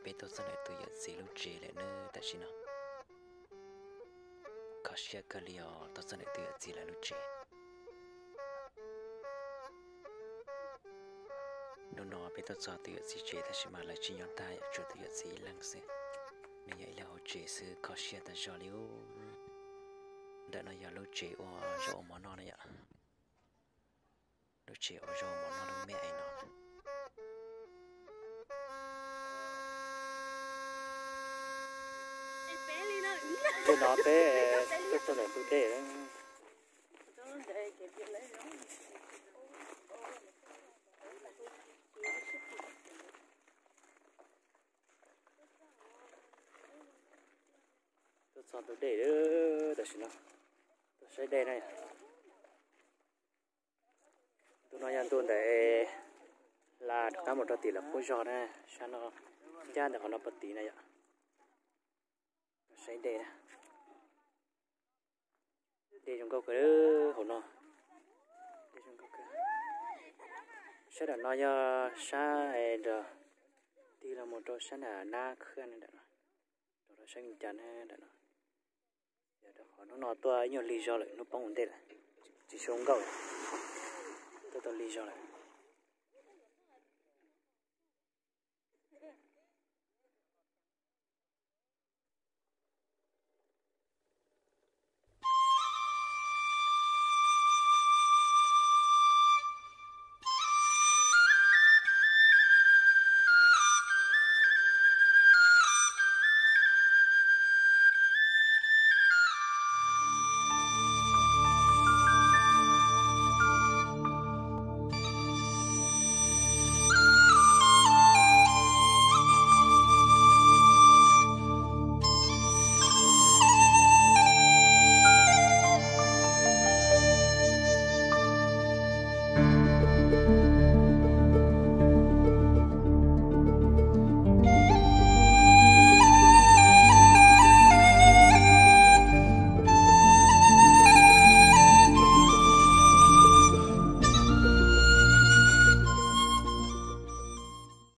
Peb tuaj txog ntawm tus yawm txiv lub tsev lawm nawb tam sim no. Kho siab kawg li os, tuaj txog ntawm tus yawm txiv lawv lub tsev. Hnub no peb tuaj txog tus yawm txiv tsev tab sis mas lawv tsis nyob tag, yog tsuas tus yawm txiv ib leeg xwb. Nws yog ib leeg hauv tsev xwb, kho siab tas zog li ub. Ntawm no yog lub tsev ua zaub ua mov noj na yom. Lub tsev ua zaub ua mov noj lub me es no. Ntawm no peb tuaj txog ntawm tus dej. Tuaj txog tus dej tam sim no, tuaj saib dej na. Ntu no yog ntu ntawm hla rov qab mus rau tim lawv qub zog na, sab no ncaj ntawm qhov no puag tid na yom. Saib dej na. Dej zoo nkauj kawg hauv no. Sab nram no yog sab nram, tig los mus rau sab nram Nab Khwb na, nram no, rau sab Vias Cas na nram no. Yog rau qhov hnub no tuaj ib nyuag lig zog lawm, hnub poob ua ntej lawm, tsis zoo nkauj, tuaj tau lig zog lawm.